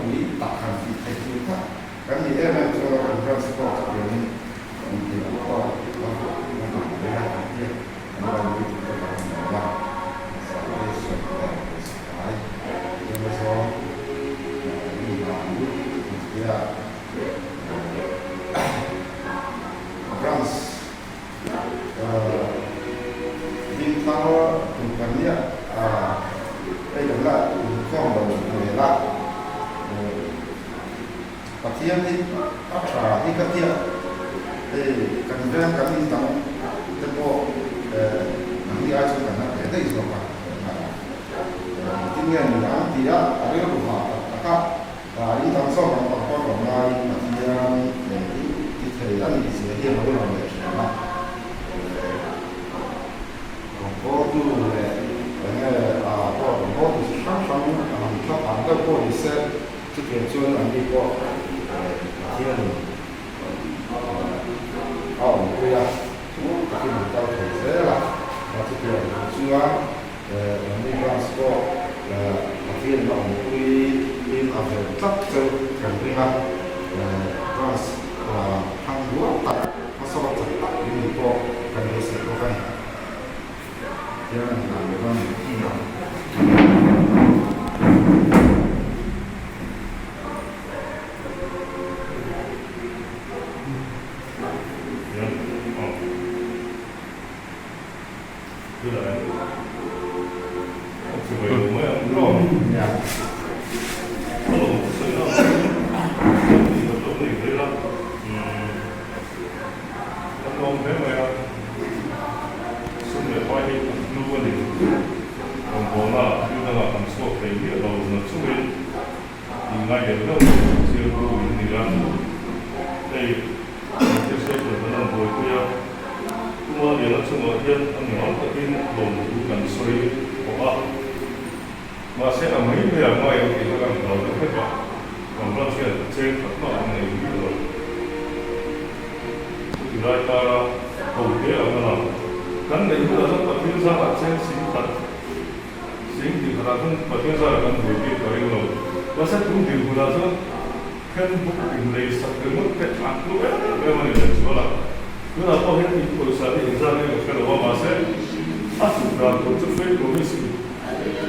ropui tak han tih theih tur kha kan ni em em chuan a kan branch pawh chutiangin kan thei ang tawk a kan han bei a, kan tia kan ban lui tur te kan han nei a, salvation leh pawisa fai tlem azawng mi hna lu an tia branch Ding thar tum kan nia hei kan la inkhawm lo hmel a, Pathian hi a tha hi ka tia hei kan veng kan in dang te pawh nangni ai chuan kan la teh daih zawk a, engtin nge ni ang tia a rilru hah tak tak a. In dang zawk ang pang pawh lo ngaiin Pathian hi ti thei a nih zia hi a lo lang leh thin a. Rawngbawltu leh eng nge pawh rawngbawltu chi hrang hrang a han thlap ang deuh pawh ni se, chutiang chuan anni pawh Pathianin a awmpui a, chu takin an kal thei zel a. Chutiang chuan Anni branch pawh Pathian a awmpui in a ven tlat cheu kan ring a, branch thang duang tak hmasawn chak tak in ni pawh kan beisei bawk a ni. Tiang a ni dan leh dawn ni. Tuma Liana chungah hian a mimal takin lawmthu kan sawi tawh a, mahse a mai mai ah ngai ang tih kha kan hlau deuh hlek a, kan branch hian cheng khat mah an nei miah lo. Chuti lai kara ho te ang a lang. Kan neih hunah chuan Pathian zarah cheng sing khat, sing tih khatah chuan Pathian zarah kan buai bik ka ring lo. Mahse tun dinhmunah chuan Then buk in lei sak ringawt te a hlu em em a ni leh chuan a. Tunah pawh hian in pawisa hi engzat nge ka hre lo a, mahse a hlut dan tur chu fake promise in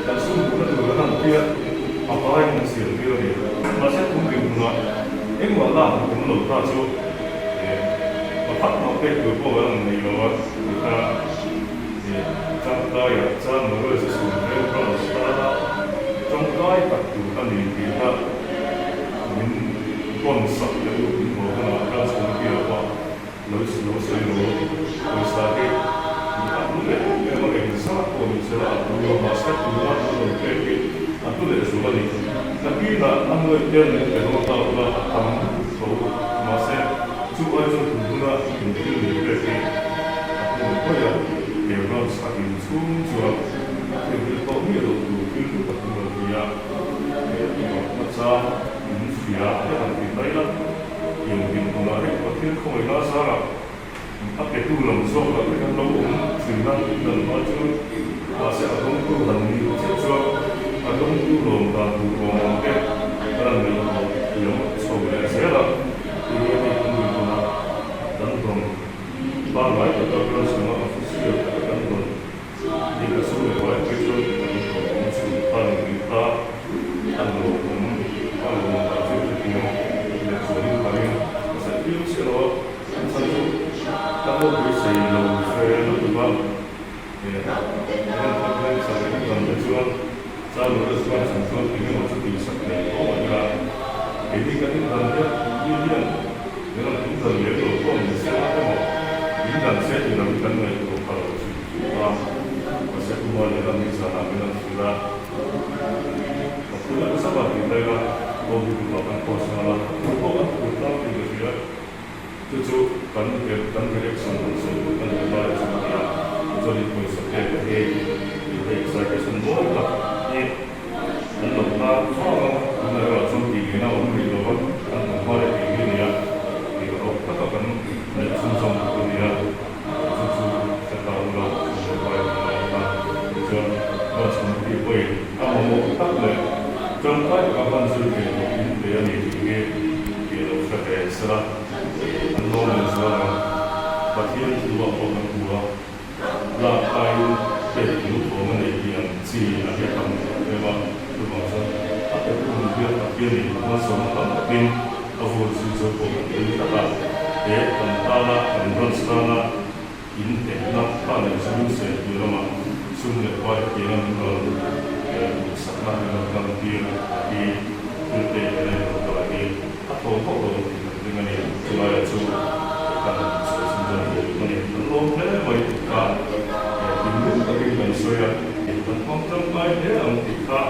kan sum hmuhna tur kan han tia a vai kan siam tir a ni. Mahse tum dinhmunah engmah lak hmuh awm lo ta chu pakhat mah pek tur pawh kan han nei lo a ti kha tangkaiah chuan Moses a sum reng branch tana tangkai tak tur a ni tih kha Min rawn sak leh u min haw hunah class committee ah pawh lo lo sawi lo pawisa hi min a hlu em em a eng zat pawh ni sela a hlu a mahse tuna an rawn pek hi a hlu leh zual a ni. Nakinah a nuai tel min pe dawn ta ula a tam tho mahse chu ai chuan tun huna in thil min pek hi a hlu leh hawi a, he runs a din chhung chuan a theihnghilh tawh miah loh tur thil hlu tak an rawn ti a. He tihawkna chang in hria te han ti mai la, tiang dinhmunah hei Pathian khawngaihna zarah a petu lam zawkah te kan lo awm thin a, dan hma chu mahse a dawngtu han nih chiah chuan a dawngtu lawm dan tur awm ang te kan han ngaihtuah thiam chho leh zel a, tinge hei kan dinhmunah kan dawn pangngai taka branch lama official taka kan dawn. Ni ka sum leh pai phei chuan kan hlawhtawm chhun kha ni tih kha a lawmawm a lawmawm ah chuan hetiang leh chuanin ka ring ka sawi viau chiah lo a, a chhan chu ka lo beisei lo ve lutuk a, he khat hian chak in dang te chuan Charles chuan chhan chuan eng emaw chu tihsak nei tho mah ila keini kan indan hian mi hian min rawn indan lem lo pawh ni se a emaw indan se tih lam hi kan ngaihtuah pha lo hrim hrim a, mahse Puma leh ram hi zanah min rawn hrilh a, ka phul a nasa vang tih daih a, aw hi duhah kan post nghal a, phul pawh kan phul tlang tih ka hria. Chu chu kan kan reaction han sawi duh ka nei lai chu a nia. Chuanin pawisa pek hi tih hei citation mawi tak hi an lo tar fang a, tunah erawh chuan tih ngei na awm rih lo va, kan hmu hma leh tih hi a nia, tih rawh taka kan neih chhunzawm tur a nia. Chu chu hre ta ula chu leh pai kan la awm a, tichuan Branch Committee pawhin a mamawh tak leh tangkai taka. hman zui ve loh in pe a ni tih hi tih lo hre ve sela an lawm leh zual ang. Pathian thu ah pawh kan hmu a, lak aiin pek lung thawm a nei tih ang chi a hi a tam em em a, chuvang chuan a petu hun hian Pathian in malsawmna tam takin a vur zui chu pawh kan ring tlat a, he kan tana kan branch tana In hnehna kha leh zu seh tih lamah sum leh pai hetianga min rawn duhsakna min rawn hman tir hi thil pek a nei lo ta hi a thaw hauh lo tih kan ring a ni. Chulaiah chu kan han sawi chhun zawk ve duh a ni. Kan lawm hle mai tih kha thinlung takin kan sawi a, kan hmang tangkai hle ang tih kha.